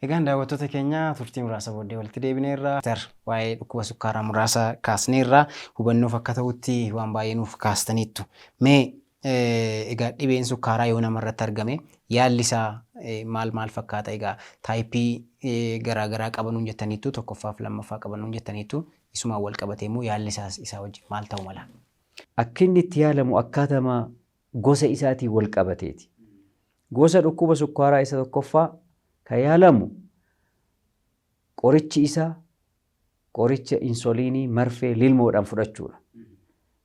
Egaan daawwattoota keenya, turtii muraasa booddee walitti deebineerra. Waa'ee dhukkuba sukkaaraa muraasa kaasneerra, hubannoof akka ta'utti waan baay'ee nuuf kaastaniittu. Mee egaa dhibeen sukkaaraa yoo namarratti argame yaalli isaa maal maal fakkaata? Egaa type garaagaraa qabanuun jettaniittu, tokkoffaaf lammaffaa qabanuun jettaniittu, isumaan wal qabatee immoo yaalli isaas isaa wajjin maal ta'u mala? Akka inni itti yaalamu akkaatama gosa isaatiin wal qabateeti. Gosa dhukkuba sukkaaraa isa tokkoffaa kan yaalamu qorichi isaa qoricha insuliinii marfee lilmoodhaan fudhachuudha.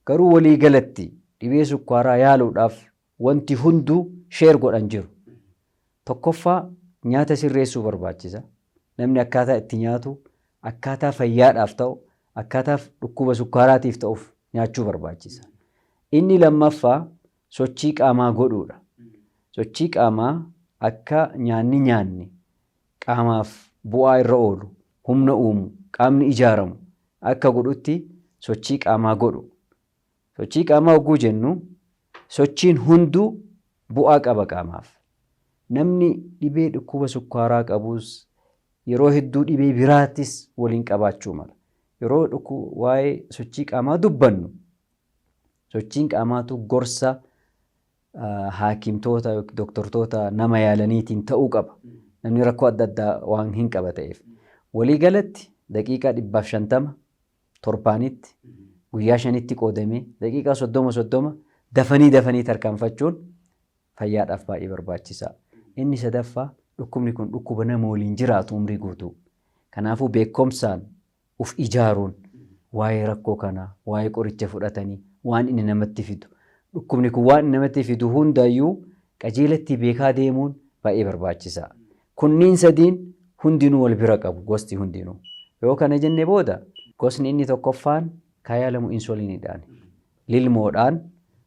Garuu walii galatti dhibee sukkaaraa yaaluudhaaf wanti hunduu share godhan jiru. Tokkoffaa, nyaata sirreessuu barbaachisa. Namni akkaataa itti nyaatu, akkaataa fayyaadhaaf ta'u, akkaataa dhukkuba sukkaaraatiif ta'uuf nyaachuu barbaachisa. Inni lammaffaa sochii qaamaa godhuudha. Sochii qaamaa akka nyaanni nyaanne qaamaaf bu'aa irra oolu, humna uumu, qaamni ijaaramu akka godhutti sochii qaamaa godhu. Sochii qaamaa hogguu jennu, sochiin hunduu bu'aa qaba qaamaaf. Namni dhibee dhukkuba sukkaaraa qabus yeroo hedduu dhibee biraattis waliin qabaachuu mala. Yeroo waa'ee sochii qaamaa dubbannu, sochiin qaamaatu gorsa haakimtoota, doktortoota nama yaalaniitiin ta'uu qaba. Namni rakkoo adda addaa waan hin qaba ta'eef. Walii galatti daqiiqaa 150 torbaanitti guyyaa 5tti qoodamee daqiiqaa 30 30 dafanii dafanii tarkaanfachuun fayyaadhaaf baay'ee barbaachisaa. Inni sadaffaa, dhukkubni kun dhukkuba nama waliin jiraatu umrii guutuu. Kanaafuu beekumsaan uf ijaaruun waa'ee rakkoo kanaa, waa'ee qoricha fudhatanii, waan inni namatti fidu, dhukkubni kun waan inni namatti fidu hundayyuu qajeelatti beekaa deemuun baay'ee barbaachisaa. Kunniin sadiin hundinuu wal bira qabu, gosti hundinuu. Yoo kana jenne booda, gosni inni tokkoffaan kan yaalamu insuliiniidhaan. Lilmoodhaan,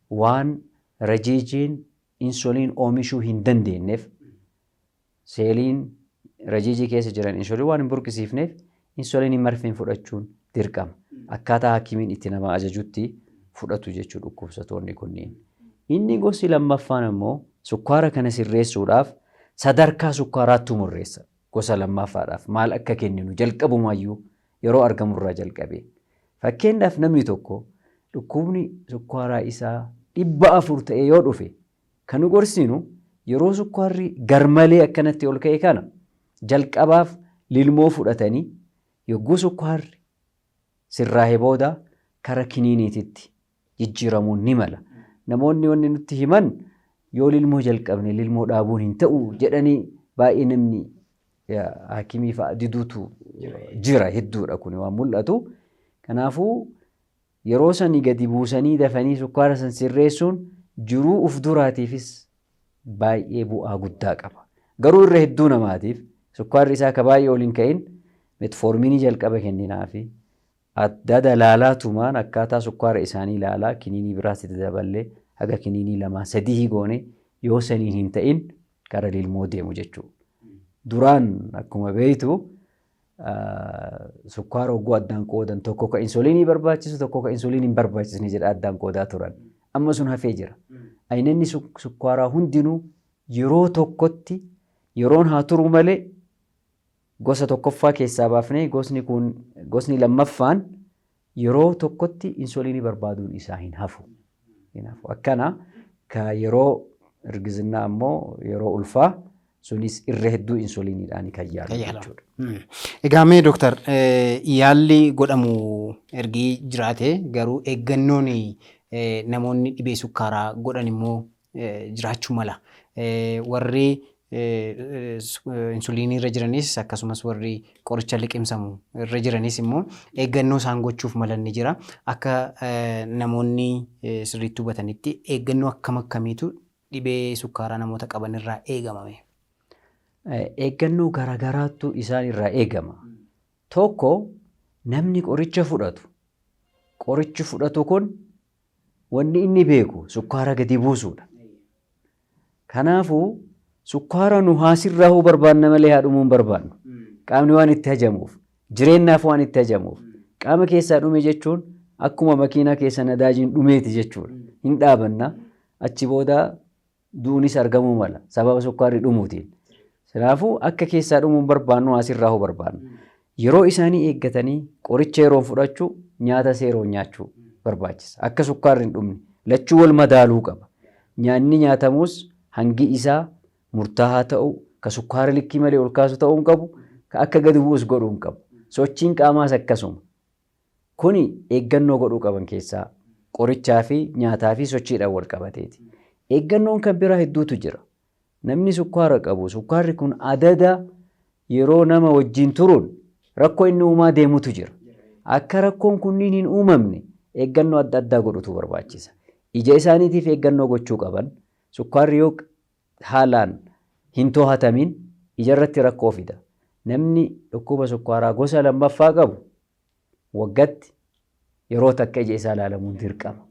waan rajiijiin insuliin oomishuu hin dandeenyeef, seeliin rajiijii keessa jiran insuliin waan hin burqisiifneef, insuliinii marfeen fudhachuun dirqama. Akkaataa hakimiin itti nama ajajutti fudhatu jechuu dhukkubsatoonni kunniin. Inni gosi lammaffaan immoo sukkaara kana sirreessuudhaaf sadarkaa sukkaaraattu murreessa. Gosa lammaffaadhaaf maal akka kenninu jalqabumaayyuu yeroo argamurraa jalqabee. Fakkeenyaaf, namni tokko dhukkubni sukkaaraa isaa 400 ta'e yoo dhufe, kan nu gorsinu yeroo sukkaarri garmalee akkanatti ol ka'e kana jalqabaaf lilmoo fudhatanii, yogguu sukkaarri sirraa'ee booda kara kiniiniititti jijjiiramuun ni mala. Namoonni wanni nutti himan, yoo lilmoo jalqabne lilmoo dhaabuun hin ta'u jedhanii, baay'ee namni hakimii fa'a diduutu jira, hedduudha kun waan mul'atu. Kanaafuu yeroo sanii gadi buusanii dafanii sukkaara san sirreessuun jiruu uf duraatiifis baay'ee bu'aa guddaa qaba. Garuu irra hedduu namaatiif sukkaarri isaa ka baay'ee ol hin ka'in metforminii jalqaba kenninaafi adda dalaalaatumaan akkaataa sukkaara isaanii ilaalaa kiniinii biraas itti daballee haga kiniinii lamaa sadii goone, yoo saniin hin ta'in gara lilmoo deemu jechuudha. Duraan akkuma beektu sukkaara hogguu addaan qoodan, tokko ka insuliinii barbaachisu, tokko ka insuliinii hin barbaachisne jedha addaan qoodaa turan. Amma sun hafee jira. Aynanni sukkaaraa hundinuu yeroo tokkotti, yeroon haa turu malee, gosa tokkoffaa keessaa baafnee gosni kun, gosni lammaffaan yeroo tokkotti insuliinii barbaaduun isaa hin hafu. Akkana ka yeroo irgizinnaa ammoo, yeroo ulfaa sunis irra hedduu insuliiniidhaan kan yaalu jechuudha. Egaa mee dooktar, yaalli godhamu ergi jiraate, garuu eeggannoon namoonni dhibee sukkaaraa godhan immoo jiraachuu mala. Warri insuliinii irra jiranis, akkasumas warri qoricha liqimsamu irra jiranis immoo eeggannoo isaan gochuuf malan ni jira. Akka namoonni sirriitti hubatanitti eeggannoo akkam akkamiitu dhibee sukkaaraa namoota qaban irraa eegamame? Eeggannoo garaagaraatu isaan irraa eegama. Tokko, namni qoricha fudhatu, qorichi fudhatu kun wanni inni beeku sukkaara gadi buusuudha. Kanaafuu sukkaara nu haa sirraahuu barbaanna malee haa dhumuu hin barbaannu. Qaamni waan itti hajamuuf, jireenyaaf waan itti hajamuuf, qaama keessaa dhume jechuun akkuma makiinaa keessa nadaajiin dhumeeti jechuudha. Hin dhaabanna, achi booda du'uunis argamuu mala sababa sukkaarri dhumuutiin. Kanaafuu akka keessaa dhumuun barbaannu asirraa hoo barbaanna. Yeroo isaanii eeggatanii qoricha yeroon fudhachuu, nyaata seeroon nyaachuu barbaachisa. Akka sukkaarri hin dhumne lachuu wal madaaluu qaba. Nyaanni nyaatamus hangi isaa murtaa'aa ta'uu, ka sukkaara likkii malee ol kaasu ta'uu hin qabu, ka akka gadi bu'us godhuu hin qabu. Sochiin qaamaas akkasuma. Kuni eeggannoo godhuu qaban keessaa qorichaa fi nyaataa fi sochiidhaan wal qabateeti. Eeggannoon kan biraa hedduutu jira. Namni sukkaara qabu, sukkaarri kun adada yeroo nama wajjin turuun rakkoo inni uumaa deemutu jira. Akka rakkoon kunniin hin uumamne eeggannoo adda addaa godhutu barbaachisa. Ija isaaniitiif eeggannoo gochuu qaban, sukkaarri yoo haalaan hin to'atamin ijarratti rakkoo fida. Namni dhukkuba sukkaaraa gosa lammaffaa qabu waggaatti yeroo takka ija isaa ilaalamuun dirqama.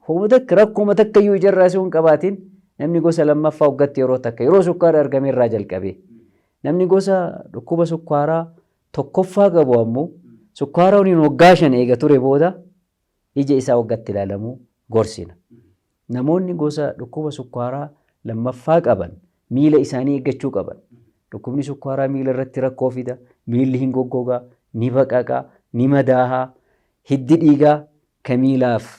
Homa takka rakkuma takka iyyuu ijarraa osoo hin qabaatin namni gosa lammaffaa waggaatti yeroo takka yeroo sukkaarri argame irraa jalqabee. Namni gosa dhukkuba sukkaaraa tokkoffaa qabu ammoo sukkaara waliin waggaa 5 eega ture booda ija isaa waggaatti ilaalamuu gorsina. Namoonni gosa dhukkuba sukkaaraa lammaffaa qaban miila isaanii eeggachuu qaban. Dhukkubni sukkaaraa miila irratti rakkoo fida, miilli hin goggogaa, ni baqaqaa, ni madaahaa, hiddi dhiigaa ka miilaaf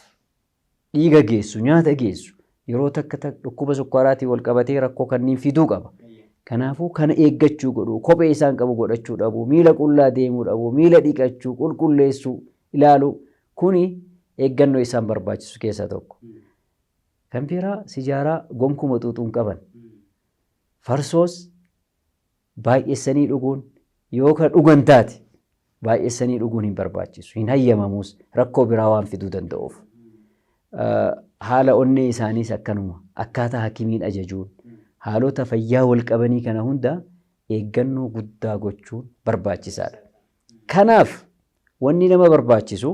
dhiiga geessu, nyaata geessu yeroo takka dhukkuba sukkaaraatiin wal qabatee rakkoo kanneen fiduu qaba. Kanaafuu kana eeggachuu godhuu, kophee isaan qabu godhachuu dhabuu, miila qullaa deemuu dhabuu, miila dhiqachuu, qulqulleessuu, ilaaluu kuni eeggannoo isaan barbaachisu keessaa tokko. Kan biraa sijaaraa gonkuma xuuxuu hin qaban. Farsoos baay'essanii dhuguun yoo ka dhugan taate baay'essanii dhuguun hin barbaachisu. Hin hayyamamuus rakkoo biraa waan fiduu danda'uuf. Haala onnee isaaniis akkanuma akkaataa hakimiin ajajuun haalota fayyaa wal qabanii kana hunda eeggannoo guddaa gochuun barbaachisaadha. Kanaaf wanni nama barbaachisu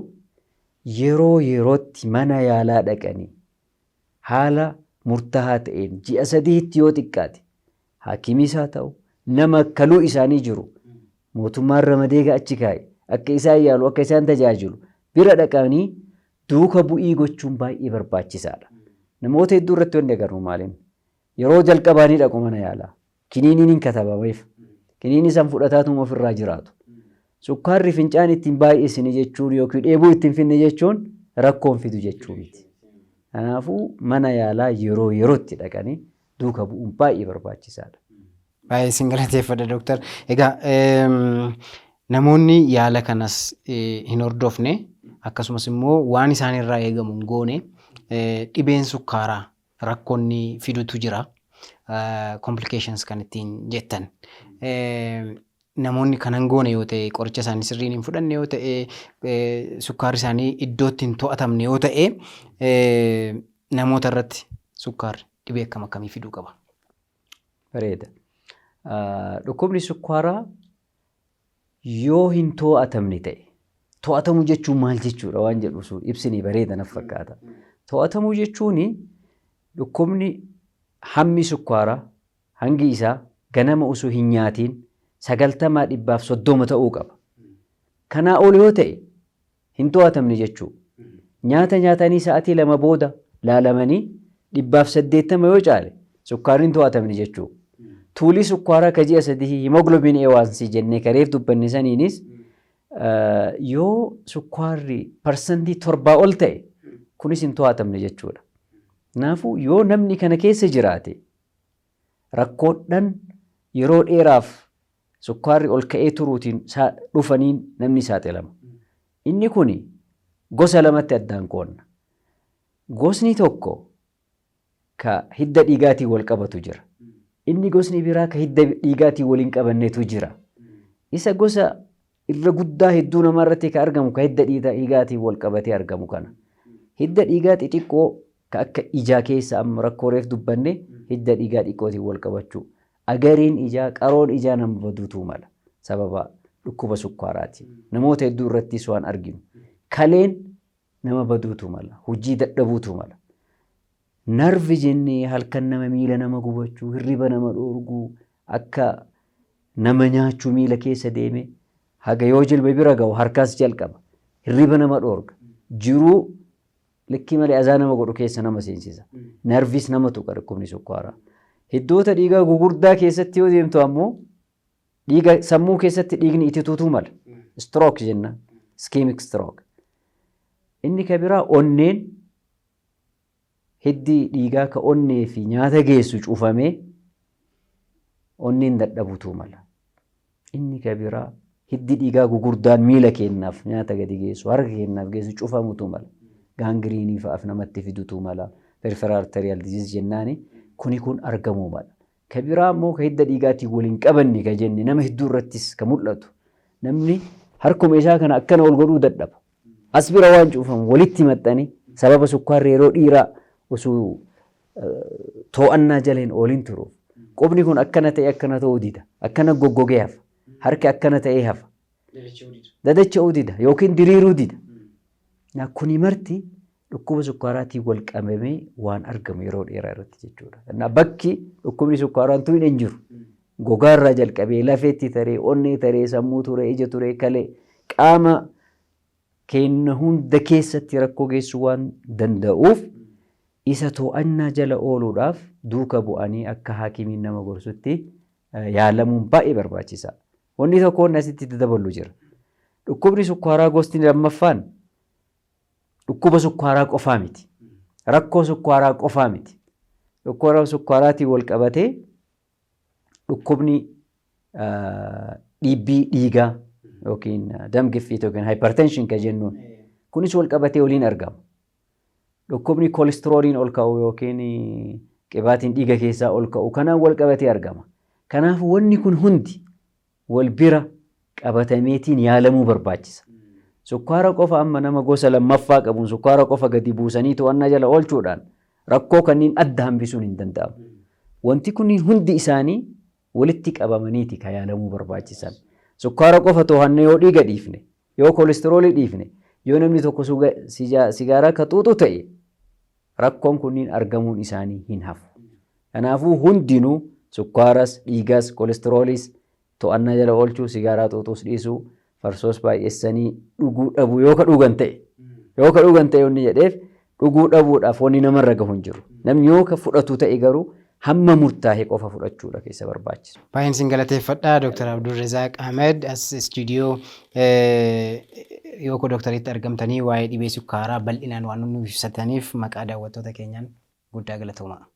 yeroo yerootti mana yaalaa dhaqanii haala murtaa'aa ta'een ji'a 3tti yoo xiqqaate hakimiis haa ta'u nama kaluu isaanii jiru mootummaan ramadee achi kaa'e akka isaan yaalu akka isaan tajaajilu bira dhaqanii duuka bu'ii gochuun baay'ee barbaachisaadha. Namoota hedduu irratti wanni agarru maaliin? Yeroo jalqabaanii dhaqu mana yaalaa. Kiniiniin hin katabameef. Kiniinii san fudhataatuma ofirraa jiraatu. Sukkaarri fincaan ittiin baay'isine jechuun yookiin dheebuu ittiin finne jechuun rakkoon fidu jechuu miti. Kanaafuu mana yaalaa yeroo yerootti dhaqanii duuka bu'uun baay'ee barbaachisaadha. Baay'ee isin galateeffadha Dooktar. Egaa namoonni yaala kanas hin hordofne akkasumas immoo waan isaan irraa eegamu hin goone dhibeen sukkaaraa rakkoonni fidutu jira. Complications kan ittiin jettan. Namoonni kan hin goone yoo ta'e, qoricha isaanii sirriin hin fudhanne yoo ta'e, sukkaarri isaanii iddootti hin to'atamne yoo ta'e, namoota irratti sukkaarri dhibee akkam akkamii fiduu qaba? Bareeda. Dhukkubni sukkaaraa yoo hin to'atamne ta'e, to'atamuu jechuun maal jechuudha waan jedhu sun ibsinii bareeda naf fakkaata. To'atamuu jechuun dhukkubni hammi sukkaaraa hangi isaa ganama osoo hin nyaatiin 90 130 ta'uu qaba. Kanaa ol yoo ta'e hin to'atamne jechuudha. Nyaata nyaatanii sa'aatii 2 booda laalamanii 180 yoo caale sukkaarri hin to'atamne jechuudha. Tuulii sukkaaraa ka ji'a 3 himoogiloobiin A1C jennee kareef dubbanne saniinis yoo sukkaarri 7% ol ta'e kunis hin to'atamne jechuudha. Kanaafuu yoo namni kana keessa jiraate rakkoodhaan yeroo dheeraaf sukkaarri ol ka'ee turuutiin dhufaniin namni saaxilama. Inni kuni gosa lamatti addaan qoodna. Gosni tokko ka hidda dhiigaatiin wal qabatu jira. Inni gosni biraa ka hidda dhiigaatiin wal hin qabannetu jira. Isa gosa irra guddaa hedduu namarratti ka argamu ka hidda dhiigaatiin wal qabatee argamu kana. Hidda dhiigaa xixiqqoo ka akka ijaa keessa amma rakkoo reef dubbanne hidda dhiigaa xiqqootiin wal qabachuu. Agariin ijaa, qaroon ijaa nama baduutu mala sababa dhukkuba sukkaaraatiin. Namoota hedduu irrattis waan arginu. Kaleen nama baduutu mala, hojii dadhabuutu mala. Narvi jennee halkan nama miila nama gubachuu, hirriba nama dhoorguu, akka nama nyaachuu miila keessa deeme haga yoo jilba bira ga'u harkaas jalqaba. Hirriba nama dhoorga. Jiruu likkii malee azaa nama godhu keessa nama seensisa. Narvis nama tuqa dhukkubni sukkaaraa. Hiddoota dhiigaa gugurdaa keessatti yoo deemtu ammoo dhiiga sammuu keessatti dhiigni itituutu mala. Stroke jenna. Ischemic stroke. Inni ka biraa onneen hiddi dhiigaa ka onnee fi nyaata geessu cufamee onneen dadhabuutu mala. Inni ka biraa hiddi dhiigaa gugurdaan miila keenyaaf nyaata gadi geessu, harka keenyaaf geessu cufamutu mala. Gangrene fa'aaf namatti fidutu mala. Peripheral arterial disease jennaani kuni kun argamuu mala. Ka biraa immoo ka hidda dhiigaatiin waliin qabanne ka jenne nama hedduu irrattis ka mul'atu. Namni harkuma isaa kana akkana ol godhuu dadhaba. As bira waan cufamu walitti maxxanii sababa sukkaarri yeroo dhiiraa osoo to'annaa jala hin oolin turuuf. Qubni kun akkana ta'e akkana ta'uu dida. Akkana goggogee hafa. Harki akkana ta'ee hafa. Dadacha'uu dida yookiin diriiruu dida. Kuni marti dhukkuba sukkaaraatiin wal qabamee waan argamu yeroo dheeraa irratti jechuudha. Bakki dhukkubni sukkaaraan tun hin jiru. Gogaarraa jalqabee lafeetti taree, onnee taree, sammuu turee, ija turee, kalee qaama keenya hunda keessatti rakkoo geessuu waan danda'uuf isa to'annaa jala ooluudhaaf duuka bu'anii akka haakimiin nama gorsutti yaalamuun baay'ee barbaachisaa. Wanni tokko wanni asitti dabalu jira. Dhukkubni sukkaaraa gosti lammaffaan dhukkuba sukkaaraa qofaa miti. Rakkoo sukkaaraa qofaa miti. Dhukkuba sukkaaraatiin wal qabatee dhukkubni dhiibbii dhiigaa yookiin dam giffiit yookiin hypertension kan jennuun kunis wal qabatee waliin argama. Dhukkubni koolestirooliin ol ka'u yookiin qibaatiin dhiiga keessaa ol ka'u kanaan wal qabatee argama. Kanaaf wanni kun hundi wal bira qabatameetiin yaalamuu barbaachisa. Sukkaara qofa amma nama gosa lammaffaa qabuun sukkaara qofa gadi buusanii to'annaa jala oolchuudhaan rakkoo kanneen adda hambisuun hin danda'amu. Wanti kunniin hundi isaanii walitti qabamaniiti kan yaalamuu barbaachisan. Sukkaara qofa to'annee yoo dhiiga dhiifne, yoo koolestiroolii dhiifne, yoo namni tokko sigaaraa ka xuuxu ta'e rakkoon kunniin argamuun isaanii hin hafu. Kanaafuu hundinuu sukkaaras, dhiigas, koolestirooliis to'annaa jala oolchuu, sigaaraa xuuxuus dhiisuu, farsoos baay'essanii dhuguu dhabuu yoo ka dhugan ta'e yoo ka dhugan ta'e wanni jedheef dhuguu dhabuudhaaf wanni namarra gahu hin jiru. Namni yoo ka fudhatu ta'e garuu hamma murtaa'e qofa fudhachuudha keessa barbaachisu. Baay'een isin galateeffadha Dr. Abdulrazaaq Ahmed as istuudiyoo Yookoo Doktariitti argamtanii waa'ee dhibee sukkaaraa bal'inaan waan nuuf ibsataniif maqaa daawwattoota keenyaan guddaa galatoomaa.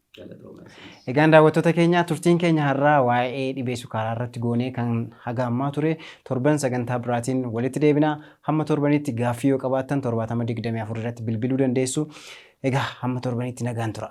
Egaan daawwattoota keenya, turtiin keenya har'aa waa'ee dhibee sukkaaraa irratti goonee kan haga ammaa ture. Torban sagantaa biraatiin walitti deebina. Hamma torbanitti gaaffii yoo qabaattan 70 24 irratti bilbiluu dandeessu. Egaa hamma torbanitti nagaan tura.